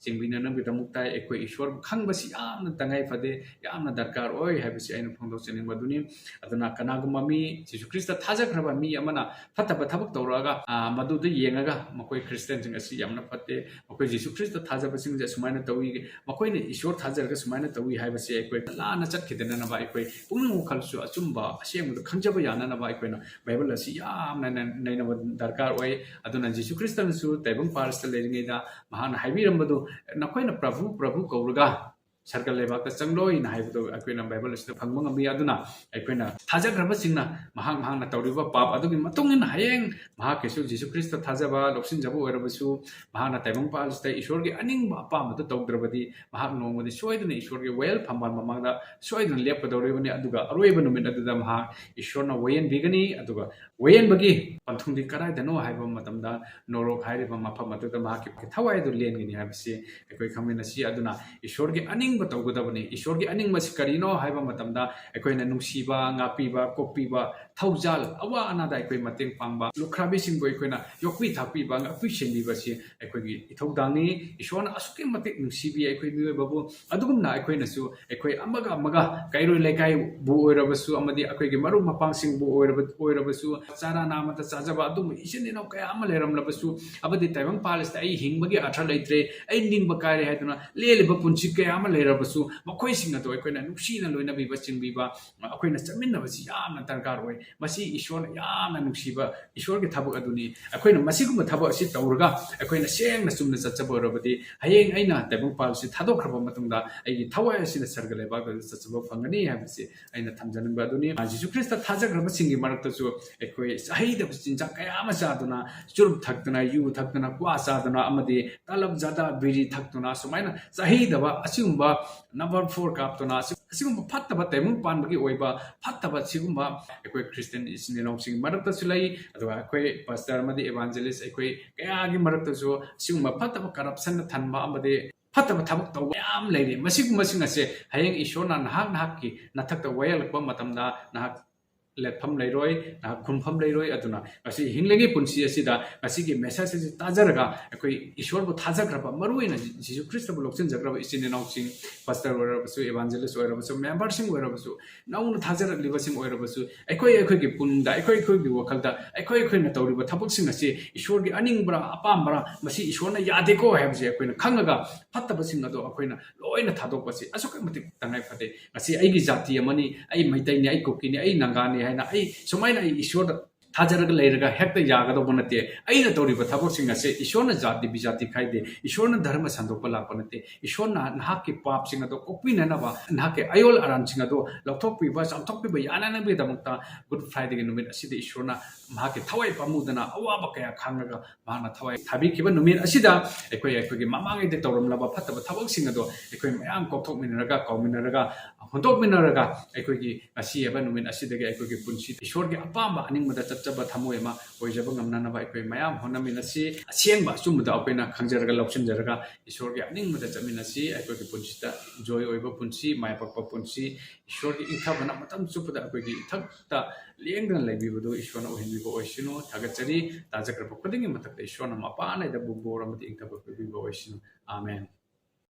ꯆꯦꯟꯕꯤꯅꯅꯕꯒꯤꯗꯃꯛꯇ ꯑꯩꯈꯣꯏ ꯏꯁꯣꯔꯕꯨ ꯈꯪꯕꯁꯤ ꯌꯥꯝꯅ ꯇꯉꯥꯏ ꯐꯗꯦ, ꯌꯥꯝꯅ ꯗꯔꯀꯥꯔ ꯑꯣꯏ ꯍꯥꯏꯕꯁꯤ ꯑꯩꯅ ꯐꯣꯡꯗꯣꯛꯆꯅꯤꯡꯕꯗꯨꯅꯤ꯫ ꯑꯗꯨꯅ ꯀꯅꯥꯒꯨꯝꯕ ꯃꯤ ꯖꯤꯁꯨ ꯈ꯭ꯔꯤꯁꯇ ꯊꯥꯖꯈ꯭ꯔꯕ ꯃꯤ ꯑꯃꯅ ꯐꯠꯇꯕ ꯊꯕꯛ ꯇꯧꯔꯛꯑꯒ, ꯑ, ꯃꯗꯨꯗ ꯌꯦꯡꯉꯒ ꯃꯈꯣꯏ ꯈ꯭ꯔꯤꯁꯇꯤꯌꯥꯟꯁꯤꯡ ꯑꯁꯤ ꯌꯥꯝꯅ ꯐꯠꯇꯦ, ꯃꯈꯣꯏ ꯖꯤꯁꯨ ꯈ꯭ꯔꯤꯁꯇ ꯊꯥꯖꯕꯁꯤꯡꯁꯦ ꯑꯁꯨꯃꯥꯏꯅ ꯇꯧꯏ, ꯃꯈꯣꯏꯅ ꯏꯁꯣꯔ ꯊꯥꯖꯔꯒ ꯁꯨꯃꯥꯏꯅ ꯇꯧꯏ ꯍꯥꯏꯕꯁꯦ ꯑꯩꯈꯣꯏ ꯂꯥꯟꯅ ꯆꯠꯈꯤꯗꯅꯕ, ꯑꯩꯈꯣꯏ ꯄꯨꯛꯅꯤꯡ ꯋꯥꯈꯜꯁꯨ ꯑꯆꯨꯝꯕ ꯑꯁꯦꯡꯕꯗꯨ ꯈꯪꯖꯕ ꯌꯥꯅꯅꯕ ꯑꯩꯈꯣꯏꯅ ꯕꯥꯏꯕꯜ ꯑꯁꯤ ꯌꯥꯝꯅ ꯅꯩ-, ꯅꯩꯅꯕ ꯗꯔꯀꯥꯔ ꯑꯣꯏ꯫ ꯑꯗꯨꯅ ꯖꯤꯁꯨ ꯈ꯭ꯔꯤꯁꯇꯅꯁꯨ ꯇꯥꯏꯕꯪ ꯄꯥꯜ ꯑꯁꯤꯗ ꯂꯩꯔꯤꯉꯩꯗ ꯃꯍꯥꯛꯅ ꯍꯥꯏꯕꯤꯔꯝꯕꯗꯨ, "ꯅꯈꯣꯏꯅ ꯄ꯭ꯔꯚꯨ, ꯄ꯭ꯔꯚꯨ ꯀꯧꯔꯒ ꯁꯔꯒ ꯂꯩꯕꯥꯛꯇ ꯆꯪꯂꯣꯏꯅ ꯍꯥꯏꯕꯗꯣ ꯑꯩꯈꯣꯏꯅ ꯕꯥꯏꯕꯜ ꯑꯁꯤꯗ ꯐꯪꯕ ꯉꯝꯃꯤ꯫ ꯑꯗꯨꯅ ꯑꯩꯈꯣꯏꯅ ꯊꯥꯖꯈ꯭ꯔꯕꯁꯤꯡꯅ ꯃꯍꯥꯛ, ꯃꯍꯥꯛꯅ ꯇꯧꯔꯤꯕ ꯄꯥꯞ ꯑꯗꯨꯒꯤ ꯃꯇꯨꯡ ꯏꯟꯅ ꯍꯌꯦꯡ ꯃꯍꯥꯛꯀꯤꯁꯨ ꯖꯤꯁꯨ ꯈ꯭ꯔꯤꯁꯇ ꯊꯥꯖꯕ, ꯂꯧꯁꯤꯟꯖꯕ ꯑꯣꯏꯔꯕꯁꯨ, ꯃꯍꯥꯛꯅ ꯇꯥꯏꯕꯪ ꯄꯥꯜꯁꯤꯗ ꯏꯁꯣꯔꯒꯤ ꯑꯅꯤꯡꯕ ꯑꯄꯥꯝꯕꯗꯨ ꯇꯧꯗ꯭ꯔꯕꯗꯤ ꯃꯍꯥꯛ ꯅꯣꯡꯃꯗꯤ ꯁꯣꯏꯗꯅ ꯏꯁꯣꯔꯒꯤ ꯋꯥꯌꯦꯜ ꯐꯝꯕꯥꯜ ꯃꯃꯥꯡꯗ ꯁꯣꯏꯗꯅ ꯂꯦꯞꯀꯗꯧꯔꯤꯕꯅꯤ꯫ ꯑꯗꯨꯒ ꯑꯔꯣꯏꯕ ꯅꯨꯃꯤꯠ ꯑꯗꯨꯗ ꯃꯍꯥꯛ ꯏꯁꯣꯔꯅ ꯋꯥꯌꯦꯟꯕꯤꯒꯅꯤ꯫ ꯑꯗꯨꯒ ꯋꯥꯌꯦꯟꯕꯒꯤ ꯄꯟꯊꯨꯡꯗꯤ ꯀꯗꯥꯏꯗꯅꯣ ꯍꯥꯏꯕ ꯃꯇꯝꯗ ꯅꯣꯔꯣꯛ ꯍꯥꯏꯔꯤꯕ ꯃꯐꯝ ꯑꯗꯨꯗ ꯃꯍꯥꯛꯀꯤ ꯊꯋꯥꯏ ꯑꯗꯨ ꯂꯦꯟꯒꯅꯤ ꯍꯥꯏꯕꯁꯤ ꯑꯩꯈꯣꯏ ꯈꯪꯃꯤꯟꯅꯁꯤ꯫ ꯑꯗꯨꯅ ꯏꯁꯣꯔꯒꯤ ꯑꯅꯤꯡꯕ ꯇꯧꯒꯗꯕꯅꯤ꯫ ꯏꯁꯣꯔꯒꯤ ꯑꯅꯤꯡꯕꯁꯤ ꯀꯔꯤꯅꯣ ꯍꯥꯏꯕ ꯃꯇꯝꯗ ꯑꯩꯈꯣꯏꯅ ꯅꯨꯡꯁꯤꯕ, ꯉꯥꯛꯄꯤꯕ, ꯀꯣꯛꯄꯤꯕ, ꯊꯧꯖꯥꯜ, ꯑꯋꯥ ꯑꯅꯥꯗ ꯑꯩꯈꯣꯏ ꯃꯇꯦꯡ ꯄꯥꯡꯕ, ꯂꯨꯈ꯭ꯔꯥꯕꯤꯁꯤꯡꯕꯨ ꯑꯩꯈꯣꯏꯅ ꯌꯣꯛꯄꯤ ꯊꯥꯛꯄꯤꯕ, ꯉꯥꯛꯄꯤ ꯁꯦꯟꯕꯤꯕꯁꯤ ꯑꯩꯈꯣꯏꯒꯤ ꯏꯊꯧꯗꯥꯡꯅꯤ꯫ ꯏꯁꯣꯔꯅ ꯑꯁꯨꯛꯀꯤ ꯃꯇꯤꯛ ꯅꯨꯡꯁꯤꯕꯤ ꯑꯩꯈꯣꯏ ꯃꯤꯑꯣꯏꯕꯕꯨ꯫ ꯑꯗꯨꯒꯨꯝꯅ ꯑꯩꯈꯣꯏꯅꯁꯨ ꯑꯩꯈꯣꯏ ꯑꯃꯒ ꯑꯃꯒ ꯀꯩꯔꯣꯏ ꯂꯩꯀꯥꯏꯕꯨ ꯑꯣꯏꯔꯕꯁꯨ ꯑꯃꯗꯤ ꯑꯩꯈꯣꯏꯒꯤ ꯃꯔꯨꯞ ꯃꯄꯥꯡꯁꯤꯡꯕꯨ ꯑꯣꯏꯔꯕ-, ꯑꯣꯏꯔꯕꯁꯨ ꯆꯥꯔꯥ ꯅꯥꯝꯃꯇ ꯆꯥꯖꯕ ꯑꯗꯨꯒꯨꯝꯕ ꯏꯆꯤꯟ ꯏꯅꯥꯎ ꯀꯌꯥ ꯑꯃ ꯂꯩꯔꯝꯂꯕꯁꯨ ꯑꯃꯗꯤ ꯇꯥꯏꯕꯪ ꯄꯥꯜ ꯑꯁꯤꯗ ꯑꯩ ꯍꯤꯡꯕꯒꯤ ꯑꯔꯊ ꯂꯩꯇ꯭ꯔꯦ, ꯑꯩ ꯅꯤꯡꯕ ꯀꯥꯏꯔꯦ ꯍꯥꯏꯗꯨꯅ ꯂꯦꯜꯂꯤꯕ ꯄꯨꯟꯁꯤ ꯀꯌꯥ ꯑꯃ ꯂꯩꯔꯕꯁꯨ ꯃꯈꯣꯏꯁꯤꯡ ꯑꯗꯨ ꯑꯩꯈꯣꯏꯅ ꯅꯨꯡꯁꯤꯅ ꯂꯣꯏꯅꯕꯤꯕ, ꯆꯤꯡꯕꯤꯕ, ꯑꯩꯈꯣꯏꯅ ꯆꯠꯃꯤꯟꯅꯕꯁꯤ ꯌꯥꯝꯅ ꯗꯔꯀꯥꯔ ꯑꯣꯏ꯫ ꯃꯁꯤ ꯏꯁꯣꯔꯅ ꯌꯥꯝꯅ ꯅꯨꯡꯁꯤꯕ ꯏꯁꯣꯔꯒꯤ ꯊꯕꯛ ꯑꯗꯨꯅꯤ꯫ ꯑꯩꯈꯣꯏꯅ ꯃꯁꯤꯒꯨꯝꯕ ꯊꯕꯛ ꯑꯁꯤ ꯇꯧꯔꯒ ꯑꯩꯈꯣꯏꯅ ꯁꯦꯡꯅ ꯆꯨꯝꯅ ꯆꯠꯆꯕ ꯑꯣꯏꯔꯕꯗꯤ ꯍꯌꯦꯡ ꯑꯩꯅ ꯇꯥꯏꯕꯪ ꯄꯥꯜ ꯑꯁꯤ ꯊꯥꯗꯣꯛꯈ꯭ꯔꯕ ꯃꯇꯨꯡꯗ ꯑꯩꯒꯤ ꯊꯋꯥꯏ ꯑꯁꯤꯅ ꯁꯔꯒ ꯂꯩꯕꯥꯛꯇ ꯆꯠꯆꯕ ꯐꯪꯒꯅꯤ ꯍꯥꯏꯕꯁꯤ ꯑꯩꯅ ꯊꯝꯖꯅꯤꯡꯕ ꯑꯗꯨꯅꯤ꯫ ꯖꯤꯁꯨ ꯈ꯭ꯔꯤꯁꯇ ꯊꯥꯖꯈ꯭ꯔꯕꯁꯤꯡꯒꯤ ꯃꯔꯛꯇꯁꯨ ꯑꯩꯈꯣꯏ ꯆꯍꯤꯗꯕ ꯆꯤꯟꯖꯥꯛ ꯀꯌꯥ ꯑꯃ ꯆꯥꯗꯨꯅ, ꯆꯨꯔꯨꯞ ꯊꯛꯇꯨꯅ, ꯌꯨ ꯊꯛꯇꯨꯅ, ꯀ꯭ꯋꯥ ꯆꯥꯗꯨꯅ ꯑꯃꯗꯤ ꯇꯂꯕ ꯖꯥꯗꯥ, ꯕꯤꯔꯤ ꯊꯛꯇꯨꯅ ꯁꯨꯃꯥꯏꯅ ꯆꯍꯤꯗꯕ ꯑꯁꯤꯒꯨꯝꯕ number four ꯀꯥꯞꯇꯨꯅ ꯑꯁꯤ-, ꯑꯁꯤꯒꯨꯝꯕ ꯐꯠꯇꯕ ꯇꯥꯏꯕꯪ ꯄꯥꯟꯕꯒꯤ ꯑꯣꯏꯕ ꯐꯠꯇꯕ ꯁꯤꯒꯨꯝꯕ ꯑꯩꯈꯣꯏ ꯈ꯭ꯔꯤꯁꯇꯤꯌꯥꯟ ꯏꯆꯤꯟ ꯏꯅꯥꯎꯁꯤꯡꯒꯤ ꯃꯔꯛꯇꯁꯨ ꯂꯩ꯫ ꯑꯗꯨꯒ ꯑꯩꯈꯣꯏ ꯄꯥꯁꯇꯔ ꯑꯃꯗꯤ ꯏꯚꯥꯟꯖꯦꯂꯤꯁ ꯑꯩꯈꯣꯏ ꯀꯌꯥꯒꯤ ꯃꯔꯛꯇꯁꯨ ꯑꯁꯤꯒꯨꯝꯕ ꯐꯠꯇꯕ corruptionꯅ ꯊꯟꯕ ꯑꯃꯗꯤ ꯐꯠꯇꯕ ꯊꯕꯛ ꯇꯧꯕ ꯃꯌꯥꯝ ꯂꯩꯔꯤ꯫ ꯃꯁꯤꯒꯨꯝꯕꯁꯤꯡ ꯑꯁꯦ ꯍꯌꯦꯡ ꯏꯁꯣꯔꯅ ꯅꯍꯥꯛ ꯅꯍꯥꯛꯀꯤ ꯅꯊꯛꯇ ꯋꯥꯌꯦꯜꯂꯛꯄ ꯃꯇꯝꯗ ꯅꯍꯥꯛ ꯂꯦꯞꯐꯝ ꯂꯩꯔꯣꯏ, ꯅꯍꯥꯛ ꯈꯨꯝꯐꯝ ꯂꯩꯔꯣꯏ꯫ ꯑꯗꯨꯅ ꯉꯁꯤ ꯍꯤꯡꯂꯤꯉꯩ ꯄꯨꯟꯁꯤ ꯑꯁꯤꯗ ꯉꯁꯤꯒꯤ message ꯑꯁꯤ ꯇꯥꯖꯔꯒ ꯑꯩꯈꯣꯏ ꯏꯁꯣꯔꯕꯨ ꯊꯥꯖꯈ꯭ꯔꯕ, ꯃꯔꯨꯑꯣꯏꯅ ꯖꯤ-, ꯖꯤꯁꯨ ꯈ꯭ꯔꯤꯁꯇꯕꯨ ꯂꯧꯁꯤꯟꯖꯈ꯭ꯔꯕ ꯏꯆꯤꯟ ꯏꯅꯥꯎꯁꯤꯡ, ꯄꯥꯁꯇꯔ ꯑꯣꯏꯔꯕꯁꯨ, evangelist ꯑꯣꯏꯔꯕꯁꯨ, memberꯁꯤꯡ ꯑꯣꯏꯔꯕꯁꯨ, ꯅꯧꯅ ꯊꯥꯖꯔꯛꯂꯤꯕꯁꯤꯡ ꯑꯣꯏꯔꯕꯁꯨ, ꯑꯩꯈꯣꯏ ꯑꯩꯈꯣꯏꯒꯤ ꯄꯨꯛꯅꯤꯡꯗ, ꯑꯩꯈꯣꯏ ꯑꯩꯈꯣꯏꯒꯤ ꯋꯥꯈꯜꯗ ꯑꯩꯈꯣꯏ ꯑꯩꯈꯣꯏꯅ ꯇꯧꯔꯤꯕ ꯊꯕꯛꯁꯤꯡ ꯑꯁꯤ ꯏꯁꯣꯔꯒꯤ ꯑꯅꯤꯡꯕ꯭ꯔꯥ, ꯑꯄꯥꯝꯕ꯭ꯔꯥ, ꯃꯁꯤ ꯏꯁꯣꯔꯅ ꯌꯥꯗꯦꯀꯣ ꯍꯥꯏꯕꯁꯤ ꯑꯩꯈꯣꯏꯅ ꯈꯪꯉꯒ ꯐꯠꯇꯕꯁꯤꯡ ꯑꯗꯣ ꯑꯩꯈꯣꯏꯅ ꯂꯣꯏꯅ ꯊꯥꯗꯣꯛꯄꯁꯤ ꯑꯁꯨꯛꯀꯤ ꯃꯇꯤꯛ ꯇꯉꯥꯏ ꯐꯗꯦ꯫ ꯉꯁꯤ ꯑꯩꯒꯤ ꯖꯥꯇꯤ ꯑꯃꯅꯤ, ꯑꯩ ꯃꯩꯇꯩꯅꯤ, ꯑꯩ ꯀꯨꯀꯤꯅꯤ, ꯑꯩ ꯅꯥꯒꯥꯅꯤ ꯍꯥꯏꯅ ꯑꯩ ꯁꯨꯃꯥꯏꯅ ꯑꯩ ꯏꯁꯣꯔꯗ ꯊꯥꯖꯔꯒ ꯂꯩꯔꯒ ꯍꯦꯛꯇ ꯌꯥꯒꯗꯧꯕ ꯅꯠꯇꯦ꯫ ꯑꯩꯅ ꯇꯧꯔꯤꯕ ꯊꯕꯛꯁꯤꯡ ꯑꯁꯦ ꯏꯁꯣꯔꯅ ꯖꯥꯇꯤ ꯕꯤꯖꯥꯇꯤ ꯈꯥꯏꯗꯦ, ꯏꯁꯣꯔꯅ ꯙꯔꯃ ꯁꯟꯗꯣꯛꯄ ꯂꯥꯛꯄ ꯅꯠꯇꯦ꯫ ꯏꯁꯣꯔꯅ ꯅꯍꯥꯛꯀꯤ ꯄꯥꯞꯁꯤꯡ ꯑꯗꯣ ꯀꯣꯛꯄꯤꯅꯅꯕ, ꯅꯍꯥꯛꯀꯤ ꯑꯌꯣꯜ ꯑꯔꯥꯟꯁꯤꯡ ꯑꯗꯣ ꯂꯧꯊꯣꯛꯄꯤꯕ, ꯆꯥꯝꯊꯣꯛꯄꯤꯕ ꯌꯥꯅꯅꯕꯒꯤꯗꯃꯛꯇ Good Fridayꯒꯤ ꯅꯨꯃꯤꯠ ꯑꯁꯤꯗ ꯏꯁꯣꯔꯅ ꯃꯍꯥꯛꯀꯤ ꯊꯋꯥꯏ ꯄꯥꯝꯃꯨꯗꯅ ꯑꯋꯥꯕ ꯀꯌꯥ ꯈꯥꯡꯂꯒ ꯃꯍꯥꯛꯅ ꯊꯋꯥꯏ ꯊꯥꯕꯤꯈꯤꯕ ꯅꯨꯃꯤꯠ ꯑꯁꯤꯗ ꯑꯩꯈꯣꯏ, ꯑꯩꯈꯣꯏꯒꯤ ꯃꯃꯥꯡꯉꯩꯗ ꯇꯧꯔꯝꯂꯕ ꯐꯠꯇꯕ ꯊꯕꯛꯁꯤꯡ ꯑꯗꯣ ꯑꯩꯈꯣꯏ ꯃꯌꯥꯝ ꯀꯣꯛꯊꯣꯛꯃꯤꯟꯅꯔꯒ, ꯀꯥꯎꯃꯤꯟꯅꯔꯒ, ꯍꯨꯟꯗꯣꯛꯃꯤꯟꯅꯔꯒ ꯑꯩꯈꯣꯏꯒꯤ ꯉꯁꯤ ꯍꯥꯏꯕ ꯅꯨꯃꯤꯠ ꯑꯁꯤꯗꯒꯤ ꯑꯩꯈꯣꯏꯒꯤ ꯄꯨꯟꯁꯤ ꯏꯁꯣꯔꯒꯤ ꯑꯄꯥꯝꯕ ꯑꯅꯤꯡꯕꯗ ꯆꯠꯆꯕ ꯊꯃꯣꯏ ꯑꯃ ꯑꯣꯏꯖꯕ ꯉꯝꯅꯅꯕ ꯑꯩꯈꯣꯏ ꯃꯌꯥꯝ ꯍꯣꯠꯅꯃꯤꯟꯅꯁꯤ꯫ ꯑꯁꯦꯡꯕ ꯑꯆꯨꯝꯕꯗ ꯑꯩꯈꯣꯏꯅ ꯈꯪꯖꯔꯒ ꯂꯧꯁꯤꯟꯖꯔꯒ ꯏꯁꯣꯔꯒꯤ ꯑꯅꯤꯡꯕꯗ ꯆꯠꯃꯤꯟꯅꯁꯤ꯫ ꯑꯩꯈꯣꯏꯒꯤ ꯄꯨꯟꯁꯤꯗ joy ꯑꯣꯏꯕ ꯄꯨꯟꯁꯤ, ꯃꯥꯏ ꯄꯥꯛꯄ ꯄꯨꯟꯁꯤ, ꯏꯁꯣꯔꯒꯤ ꯏꯪꯊꯕꯅ ꯃꯇꯝ ꯆꯨꯞꯄꯗ ꯑꯩꯈꯣꯏꯒꯤ ꯏꯊꯛꯇ ꯂꯦꯡꯗꯅ ꯂꯩꯕꯤꯕꯗꯨ ꯏꯁꯣꯔꯅ ꯑꯣꯏꯍꯟꯕꯤꯕ ꯑꯣꯏꯁꯅꯨ꯫ ꯊꯥꯒꯠꯆꯔꯤ꯫ ꯇꯥꯖꯈ꯭ꯔꯕ ꯈꯨꯗꯤꯡꯒꯤ ꯃꯊꯛꯇ ꯏꯁꯣꯔꯅ ꯃꯄꯥꯟ ꯅꯥꯏꯗꯕ ꯕꯣꯔ ꯑꯃꯗꯤ ꯏꯪꯊꯕ ꯄꯤꯕꯤꯕ ꯑꯣꯏꯁꯅꯨ꯫ ꯑꯥꯃꯦꯟ꯫